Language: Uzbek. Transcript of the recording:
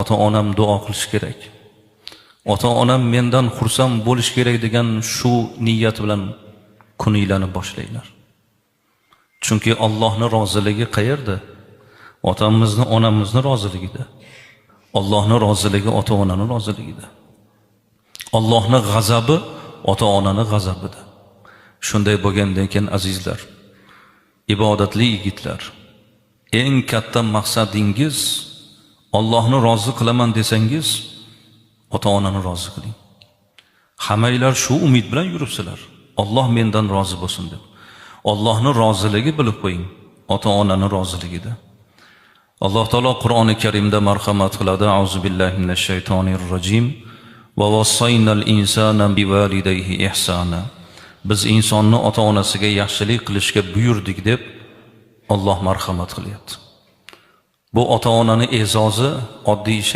Ota-onam duo qilish kerak. Ota-onam mendan xursand bo'lish kerak degan shu niyat bilan kuninglarni boshlanglar. Chunki Allohning roziligi qayerda? Otamizni, onamizni roziligida. Allohning roziligi ota-onani roziligida. Allohning g'azabi ota-onani g'azabida. Shunday bo'lgandan keyin, azizlar, ibodatli yigitlar, eng katta maqsadingiz Allohni rozi qilaman desangiz, ota-onani rozi qiling. Hammanglar shu umid bilan yuribsizlar. Alloh mendan rozi bo'lsin deb. Allohning roziligi, bilib qo'ying, ota-onani roziligida. Alloh taolo Qur'oni Karimda marhamat qiladi. Auzu billahi minash shaytonir rojim. Va vassaynal insana bivalidayhi ihsana. Biz insonni ota-onasiga yaxshilik qilishga buyurdik deb Alloh marhamat qilyapti. Bu ota-onani e'zozi oddiy ish.